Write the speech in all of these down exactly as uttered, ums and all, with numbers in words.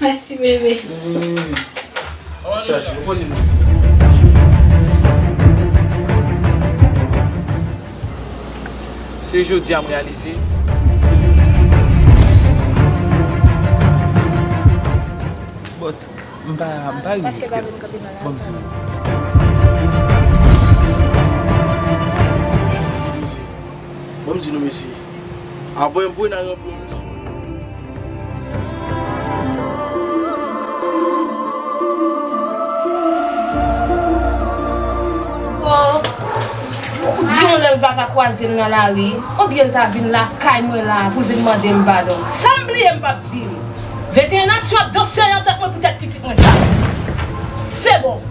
Mèsi, bebe. Hmm. Chache, ou konn li. Se jodi a m reyalize. But, m pa, m pa rive. Paske espere. Ba m kanpe nan la. Bon, m di nou. Bon, m di nou, mesye. Avan m voye nan ranpli yon misyon. Bon, ou di yon lè l pa ka kwaze m nan lari, oubyen l ta vin lakay mwen la pou l vin mande m padon. Sa m bliye m p ap di li. Venteyen nasyon ap danse nan tèt mwen poutèt pitit mwen sa. Se bon.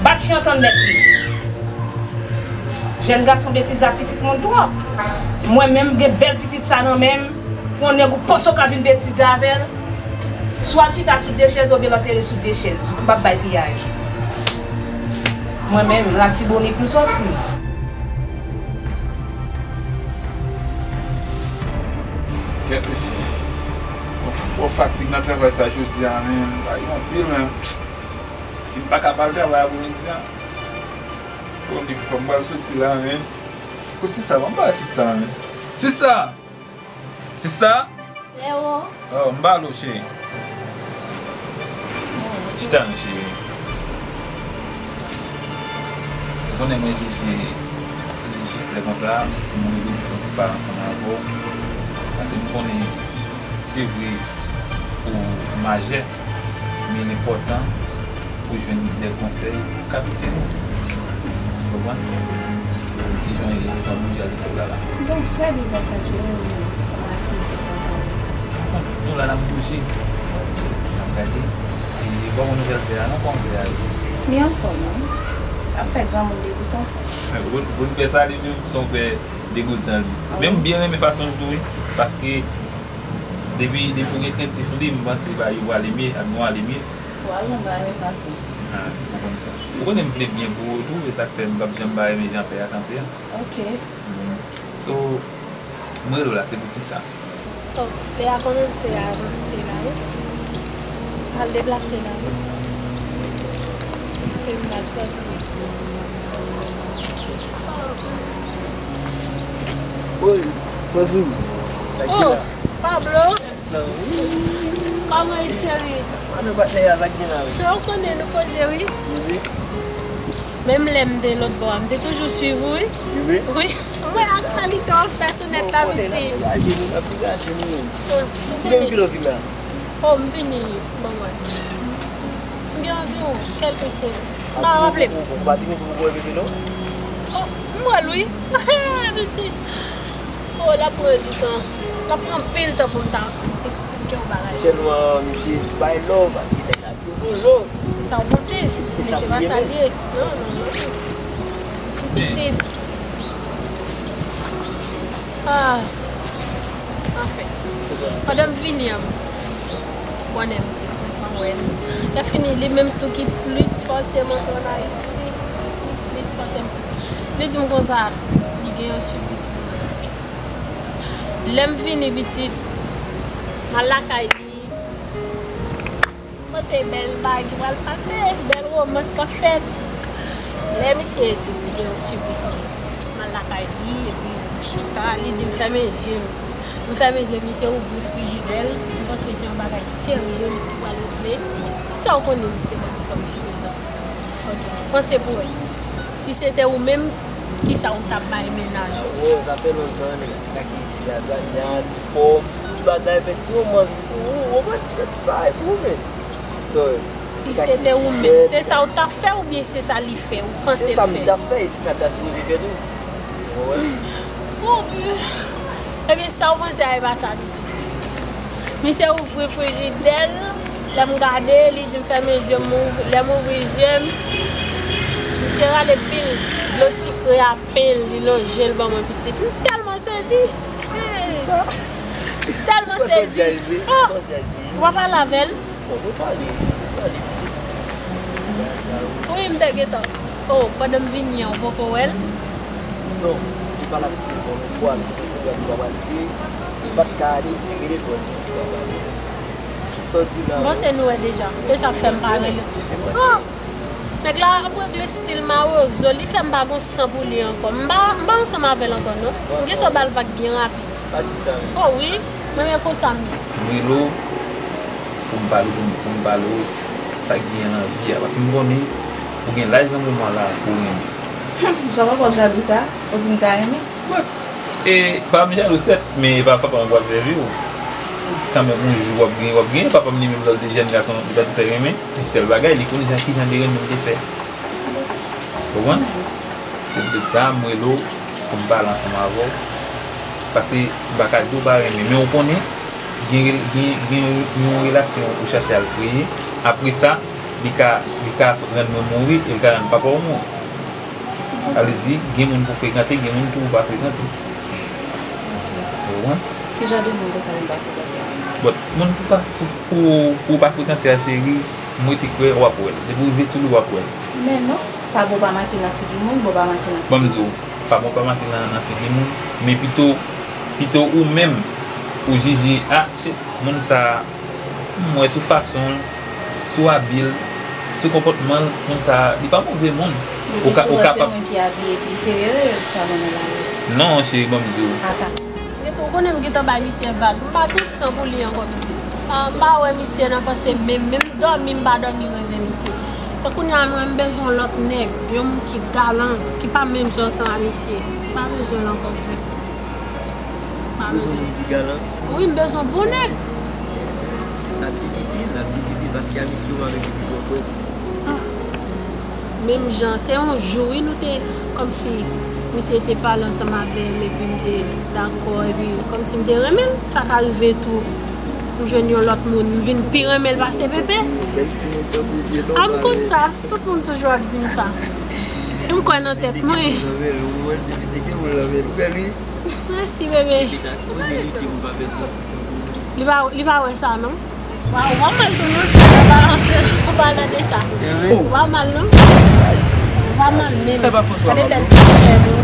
Bat chen antann mèt li. Jèn gason betize ak pitit moun twòp. Mwen menm gen bèl pitit sa nan men m. Pou yon nèg ou panse w ka vin betize avè l. Swa l chita sou de chèz oubyen l antere sou de chèz. M p ap bay piyay. Mwen menm, Latibonit m soti. Kèt mesye. Bon, bon fatig nan travay sa jodi a, men. Bagay anpil, men. M pa ka pa al travay apremidi a. Fò m di fò m pral soti la, men. Kou sista, ban m pale sista, men. Sista! Sista! Leo! Oh, m pale w, cheri. Chita non, cheri. Ou konnen mwen jije jis lè konsa, pou mwen rive pou fè yon ti pale ansanm avè w. Paske m konnen, se vre, ou majè, men li enpòtan pou jwenn de konsèy pou kapitye nou. Ou konprann? So, kijan w ye, jan w bouje a lekòl la la? Bon, trè byen, gras a Dye, ou menm, kòman aktivite travay ou? Bon, nou la n ap bouje. N ap gade. E, ban m yon nouvèl pè a non, kòman pè a ye? Li anfòm, wi. Ap fè granmoun degoutan. Bon, bon, pè sa li menm, se yon pè degoutan li. Ah wi. Men m byen renmen fason l tou, wi. Paske depi, depi w gen krentif li, m panse bagay yo prale mye, ap gen ale mye. Pral nan bagay fason. Ah, ou konn sa. Ou konnen m vle byen pou ou tou, e sa k fè m p ap janm pa renmen jan pè a kanpe a. Ok. Mm. So, mwen rele w la, se pou kisa? Oh, pè a kòmanse avanse la, wi. Al deplase la, wi. Paske m pral sòti. Oi, Mazou. Oh, Pablo. Kòman e, cheri? Mwen patnè a, sa k gen la, wi? Ou konnen nou poze, wi. Wi. Menm lè m te lòt bò a, m te toujou swiv ou, wi. Wi. Wi. Mwen aktyalite w ap fè sou nèt la, pitit. Mwen konnen n ap degaje nou, n ap degaje nou menm. Ki lè m vin anvil la? Oh, m vini, bon, mwen. M gen anviwon kèlke semèn. M pa raple m. Ou, ou pa di m pou w repete non? Oh, m wè l wi. Pitit. Oh, l ap pran du tan. L ap pran anpil tan pou m ta eksplike w bagay. Tèlman misye bay love, paske nèg la toujou. E sa w panse? Men se pa sa l ye. Non, non, non. Pitit. Ah. Anfen. Pandan m vini an, m di, bonè m te kontan wè l. Lè fini, li menm tou ki plis fòse m antre ann Ayiti, li plis fòse m. Li di m konsa, li gen yon sipriz pou mwen. Lè m vini, pitit, m al lakay li. Bon, se bèl bagay ki pral pase, bèl romans k ap fèt. Lè misye di m li gen yon sipriz pou mwen, m al lakay li, epi m chita, li di m fèmen je m. M fèmen je m, misye ouvri frijidè l, m panse se yon bagay serye ki pral regle. Kisa w konnen misye ban mwen kòm sipriz la? Ok, panse pou wè. Si se te ou menm, kisa w t ap bay mennaj ou? Oh, sa fè lontan, nèg la ki di lazanya, ti pòm, ti bagay, fè ti romans pou ou, ou konprann? Fè ti bagay pou ou menm. So, si se te ou menm, se sa w t ap fè oubyen se sa li fè, ou panse l fè? Se sa m t ap fè, e se sa l ta sipoze fè tou. Ou konprann? Bon, ebyen, sa w panse a, e pa sa, pitit. Misye ouvri frijidè l, lè m gade, li di m fèmen je m, lè m ouvri je m, misye rale pil dlo sikre a pen, li lonje l ban mwen, pitit. M tèlman sezi. Tèlman sezi. Oh! Ou pa pale avè l? Bon, nou pale, nou pale, m sezi. Wi, m te gentan. Oh, pandan m vini an, ou poko wè l? Non, m te pale avè l sou yon fwa, nou te gen pwogram nou t ap al jwe, m pa t ka ale, m te rele l, bon, m te pale. Sa w di la. M panse nou wè deja. E sa k fè m pa rele. Oh! Nèg la ap regle stil mawozo, li fè m pa gon san pou li ankò. M pa, m pa ansanm avè l ankò, non. M gentan ba l vag byen rapid. Pa di sa, non. Oh wi, mwen menm konsa m ye. M rele w pou m pale w, pou m, pou m pale w sa k genyen nan vi a. Paske m konnen ou gen laj nan moman la pou w renmen. Jan w poko jalou sa, ou di m ta renmen? What? E pa m jalou sèt, men e pa papa m pral fè vi w. Kanmenm, yon jou w ap gen, w ap gen. Papa m li menm lè l te jèn gason, li pa t fè renmen. Men sèl bagay, li konn jan, ki jan de renmen l te fè. Ou konprann? Se poutèt sa, m rele w pou m pale ansanm avè w. Paske m pa ka di w pa renmen, men ou konnen, gen, gen, gen yon relasyon ou chache al kreye. Apre sa, li ka, li ka rann mwen mouri e li ka rann papa w mouri. Sa vle di, gen moun pou frekante, gen moun tou pou pa frekante. Ou konprann? Ki jan de moun konsa pou m pa frekante? Bon, moun pou pa, pou, pou, pou w pa frekante a, cheri, m rete kwè w ap wè l. Depi w rive sou li, w ap wè l. Men non, pa bon pa make nan figi moun, bon pa make nan figi moun. Ban m di w, pa bon pa make nan, nan figi moun, men pito, pito ou menm, ou jije, a, cheri, moun sa a, m wè sou fason l, sou abi l, sou konpòtman l, moun sa a, li pa move moun. Ou ka, ou kapab. Depi souvan se moun ki abiye pi serye yo ka mennen lari. Non, cheri, ban m di w. Ata. Ou konnen m gentan bay misye vag. M pa tou san pou li ankò, pitit. M pa, m pa wè misye nan panse menm, menm dòmi, m pa dòmi reve misye. Fò kounye a, mwen, m bezwen yon lòt nèg, yon moun ki galan, ki pa menm jan ansanm a misye. M pa bezwen l ankò, frè. Ou bezwen moun ki galan? Wi, m bezwen bon nèg. L ap difisil, l ap difisil paske abitye w avèk moun ki pran pwès ou. Ah. Menm jan, se yon jou, wi, nou te, kòmsi misye te pale ansanm avè m, epi m te dakò, epi kòmsi m te renmen l. Sa ka rive tou, m jwenn yon lòt moun, m vin pi renmen l pase Pepe. Bèl timoun tankou vye nòmal. A, m konn sa. Tout moun toujou ap di m sa. E m kwè nan tèt mwen. Ou bèl, ou bèl, depi te gen moun la bèl. Ou bèl, wi. Mèsi, bebe. Li ta sipoze lite pou l pa pèdi. Li pa, li pa wè sa, non? Wa-, ou pa mal tou, non, chè. Ou pa rantre, ou pa nan de sa. Ou pa mal, non? Ou pa mal, menm. Gade bèl ti chè, non.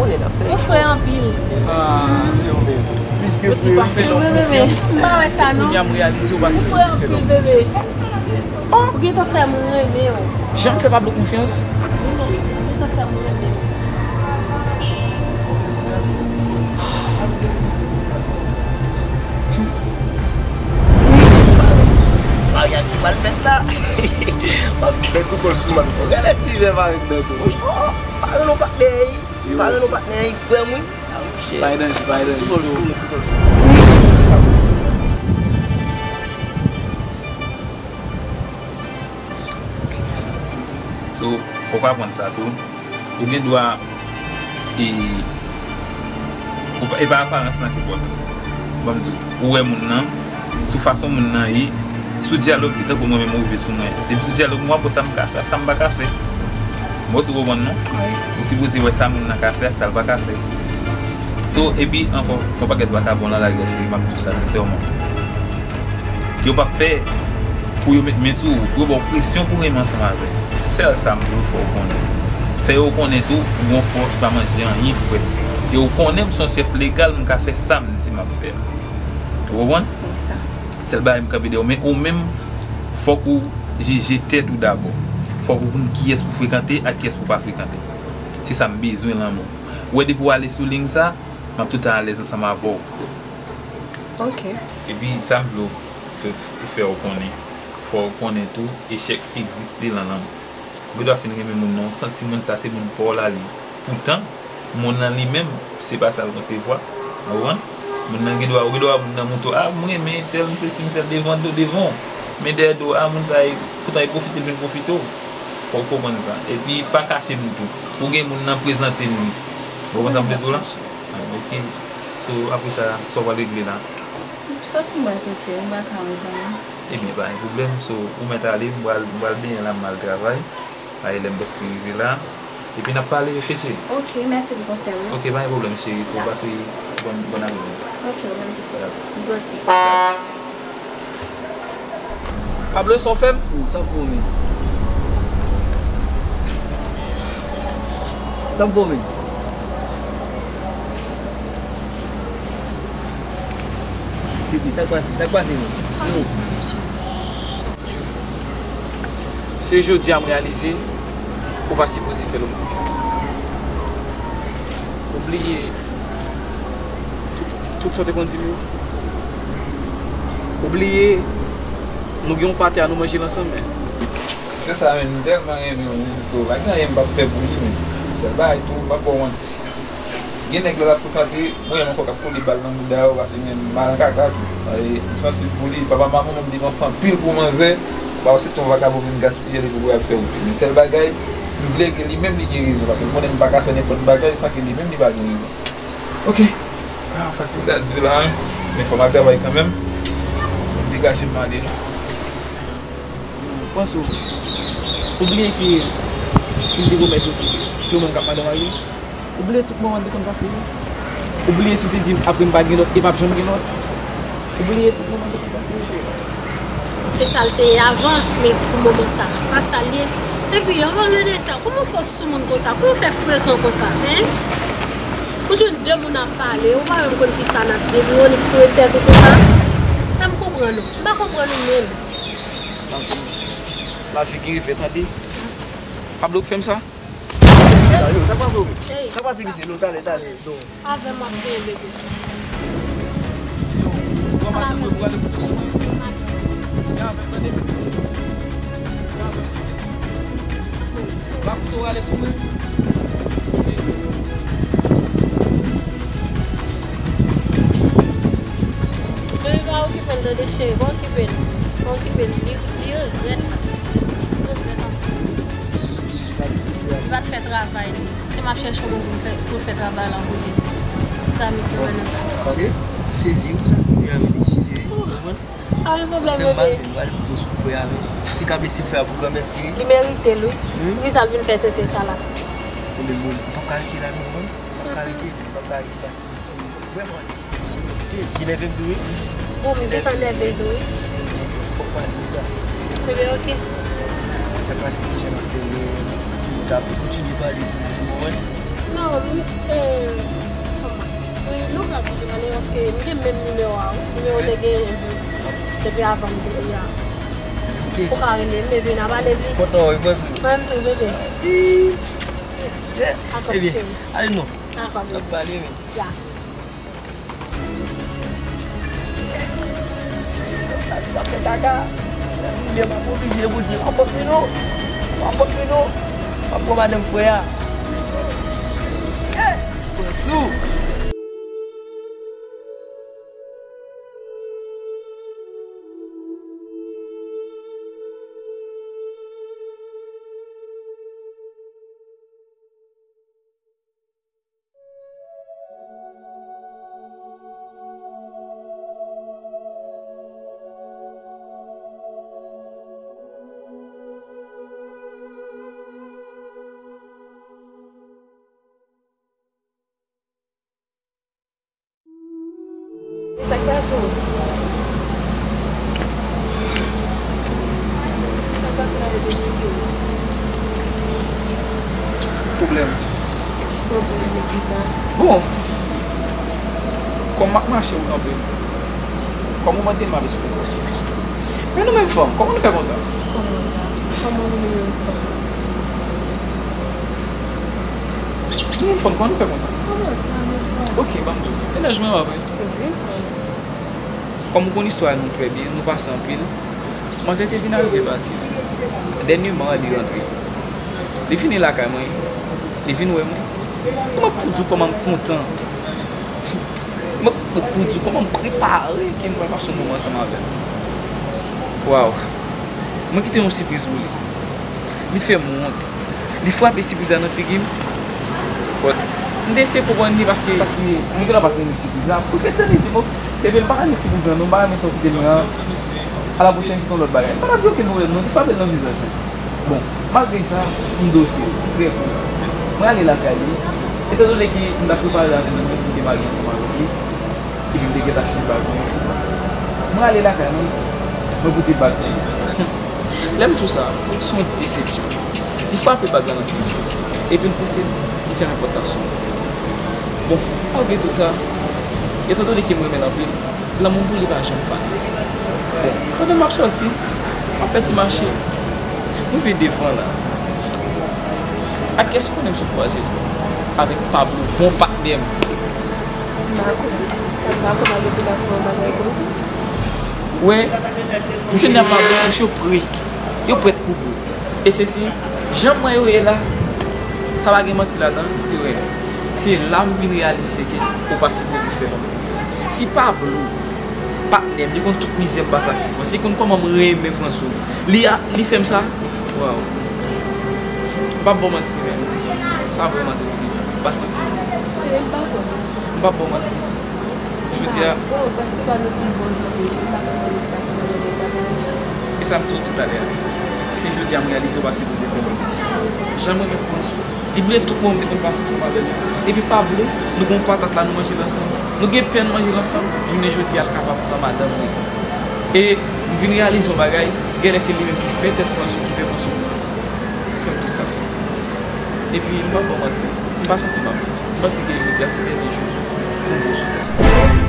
Ou fre anpil. Yo ti pa fè lòm konfyans. M pa wè sa, non. Kounye a m reyalize w pa sipoze fè lòm konfyans. Oh! Ou gentan fè m renmen w. Jan m fè Pablo konfyans? Wi, ou gentan fè m renmen w. Maryaj ki pral fèt la. Men kou kòl sou man. Gade ti zèv avèk dan tou. Oh, pa gen non patnè, pa gen non patnè, frè m, wi. Pa gen danje, pa gen danje. Kou kòl sou, kou kòl sou. Sa pou se sa. So, fòk w aprann sa tou. Ou gen dwa, e, ou pa, e pa aparans lan ki enpòtan. Ban m di w, ou wè moun nan, sou fason moun nan ye, sou dyalòg li, tankou mwen menm ou rive sou mwen. Depi sou dyalòg mwen, w ap wè sa m ka fè ak sa m pa ka fè. M panse w konprann non. Wi. Ou sipoze wè sa moun nan ka fè ak sa l pa ka fè. So, epi ankò, yon pakèt vakabon nan lari a, cheri, m ap di w sa sensèman. Yo p ap pè pou yo met men sou ou, pou yo ba w presyon pou w renmen ansanm avè l. Sèl sa m vle w fè w konnen. Fè yo konnen tou, ou gon frè ki pa manje anyen frèt. E ou konnen m se yon chèf legal, m ka fè sa m di m ap fè a. Ou konprann? Wi, sa. Sèl bagay m kanpe dèyè w, men ou menm, fòk ou jije tèt ou dabò. Fòk ou konn kiyès pou frekante ak kiyès pou pa frekante. Se sa m bezwen lanmou. Ou wè depi w ale sou liy sa, m ap toutan alèz ansanm avè w. Ok. Epi sa m vle w fè, fè w konnen. Fò w konnen tou, echèk egziste nan lanmou. Ou gen dwa fin renmen moun nan, ou santi moun sa se moun pa w la li. Poutan, moun nan li menm, se pa sa l konsevwa. Ou konprann? Moun nan gen dwa, ou gen dwa moun nan montre w, a, m renmen entèl, m sesi, m sèl devan do, devan w. Men dèyè do w, a, moun sa, e, poutan e pwofite, l vin pwofite w. Fò w konprann sa. Epi, pa kache nou tou. Ou gen moun nan, prezante n li. Ou konprann sa m vle di w la? Ah, ok. So, apre sa, sa w pral regle la? Soti m pral soti, m pa ka mezanmi. Ebyen, pa gen pwoblèm. So, ou mèt ale, m pral, m pral benyen la, m al travay. Aye, lè m prèske rive la. Epi n ap pale, ok, cheri? Ok, mèsi pou konsèy ou yo. Ok, pa gen pwoblèm, cheri. So, pase bòn, bòn apremidi. Ok, ou menm tou. Dab. M soti. Dab. Pablo, sa w fè m? Oh, sa m fè w menm? Sa m fè w menm? Pipi, sa k pase? Sa k pase menm? Yo. Se jodi a m reyalize ou pa sipoze fè lòm konfyans. Ou bliye tout, tout sa w te konn di m yo. Ou bliye nou gen yon pate a nou manje l ansanm, men. Se sa menm, m tèlman renmen w, men, so, pa gen anyen m p ap fè pou li, men. Sèl bagay tou, m p ap ba w manti. Gen nèg lè l ap frekante, mwen menm ankò k ap kole bal nan bouda yo, paske men m al nan kaka tou. E, m sansib pou li, papa manman m depanse anpil pou manzè, pa w se ton vagabon vin gaspiye li pou pou al fè wout li. Men sèl bagay, m vle ke li menm li gen rezon, paske m konnen m pa ka fè nenpòt bagay san ke li menm li pa gen rezon. Ok. Ah, fasil dat di la, men fò m al travay kanmenm. Degaje m ale. Panse w, ou bliye ke si m te pwomèt ou, se ou menm k ap madanm ak li? Ou bliye tout moman n te konn pase yo? Ou bliye si w te di m apre m pa gen lòt e p ap janm gen lòt? Ou bliye tout moman n te konn pase yo? E sa l te ye avan, men pou moman sa, pa sa l ye. Epi, an pale de sa, kòman w fè w sou moun konsa? Kòman w fè frekan konsa, en? Ou jwenn de moun ap pale, ou pa menm konn kisa n ap di, ou annik foure tèt ou konsa. Fè m konprann ou. M pa konprann ou menm. Lavi gen efè, tande. Pablo k fè m sa? Sa k pase w menm? Sa k pase misye? Non, talè, talè. Non. Avè m w ap genyen bebe. Yo, pran madanm mwen pou ale kote sou mwen. Vin avè m, tande. Vin avè m. Pa koute w ale sou mwen. Baby, pa okipe l, tande cheri, pa okipe l. Pa okipe l. Li, li regrèt la. Li regrèt anpil. Li pa t fè travay li. Se m ap chèche yon moun pou m fè, pou l fè travay la pou li. Sa misye wè nan sa. Paske, m sezi wi sa, kounye a, men, eskize, ou konprann? Pa gen pwoblèm, bebe. Sa fè m mal, men m prale pou do sou frè a, men. Ki ka blese frè a pou granmèsi wi. Li merite l wi. Poukisa l vin fè tenten sa la? Bon, men bon, m p ap ka rete la non, man. M p ap ka rete, men m p ap ka rete paske m sou vrèman eksite, m sou eksite. M sou nève m tou wi. Bon, m gentan nève tou wi. Fòk m ale la. Ebyen, oke. Sa k pase, kijan n ap fè, men, nou ta pou kontinye pale toujou, ou konprann? Non, m, e, kòman? Wi, nou ka toujou pale paske m gen menm nimewo a wi. Nimewo w te genyen depi avan m te la. Ok. Ou ka rele m epi n a pale plis. Kontan wè w, Pansou. Mwen menm tou, bebe. Ih, sè. Dakò, cheri. Ebyen, ale non. Dakò, bebe. N ap pale, men. Ya. Sa, sa fè kaka. Bondye, m ap oblije, Bondye, pa fòt li non. Pa fòt li non. M ap pran madanm frè a. Eh, Pansou. E sa k pase w? Sa k pase w nan rezo sosyo yo? Pwoblèm. Pwoblèm de kisa? Bon, kòm m ap mache, ou kanpe. Kòm ou mande m ap esplike w. Men nou menm fanm, kòman nou fè konsa? Kòman sa? Kòman nou menm fanm? Nou menm fanm, kòman nou fè konsa? Kòman sa, menm fanm? Ok, ban m di w. Mennaj mwen, w ap wè. Kòm ou konn istwa nou trè byen, nou pase anpil. Manzè te vin arive pati. Dènyèman, li rantre. Li vini lakay mwen. Li vin wè mwen. Kòman pou di w kòman m kontan. Mwen, mwen pou di w kòman m prepare ke m pral pase yon moman ansanm avè l. Waw. Mwen kite yon sipriz pou li. Li fè m wont. Li frape sipriz la nan figi m. But, m te eseye konprann li paske mwen te la pa t renmen sipriz la. Pou fè tan li di m, epi m pa renmen sipriz la non, m pa renmen sa w kite m nan. A la pwochèn, kite yon lòt bagay. M pa t ap di okenn pwoblèm non, li frape l nan vizaj mwen. Bon, malgre sa, m dosil, m trè kou. Mwen ale lakay li. Etandone ke m t ap prepare lavi mwen pou m te marye ansanm avèk li, epi m te gentan achte bag mwen. Mwen ale lakay mwen, mwen pote bag mwen. Lè m di w sa, se yon desepsyon. Li frape bag la nan figi m, epi l pouse m, li fèmen pòt la sou mwen. Bon, malgre tout sa, etandone ke m renmen l anpil, lanmou m pou li pa janm fane. Bon, pandan m ap sòti, m ap fè ti mache. Rive devan la. Ak kiyès ou konnen m sot kwaze avèk Pablo, bon patnè m? M pa konn. M pa konn ale pou dakò yon bagay konsa. Wè, m jwenn nan Pablo, misye yo pre. Yo prèt pou bout. E se si, jan m wè yo ye la, sa pa gen manti ladan, yo rele. Se la m vin reyalize ke ou pa sipoze fè yon. Si Pablo, patnè m, li konn tout mizè m pase ak Ti Frans, li konn kòman m renmen Fransou. Li a, li fè m sa. Waw. M p ap ba w manti, men sa vrèman dominan. M pa santi m. M p ap ba w manti. Jodi a, e sa m di w toutalè a. Se jodi a m reyalize w pa sipoze fè lòt. Jan m renmen Fransou. Li bliye tout moman m te konn pase ansanm avè l yo. Epi Pablo, nou gen yon patat la, nou manje l ansanm. Nou gen pen, nou manje l ansanm. Jounen jodi a, l kapab pran madanm li. E m vin reyalize yon bagay, genlè se li menm ki fè tèt Fransou, ki fè Fransou fè m tout sa l fè. Epi, m p ap ba w manti, m pa santi m ap viv. M panse ke jodi a se dènye jou pou m viv sou tè sa.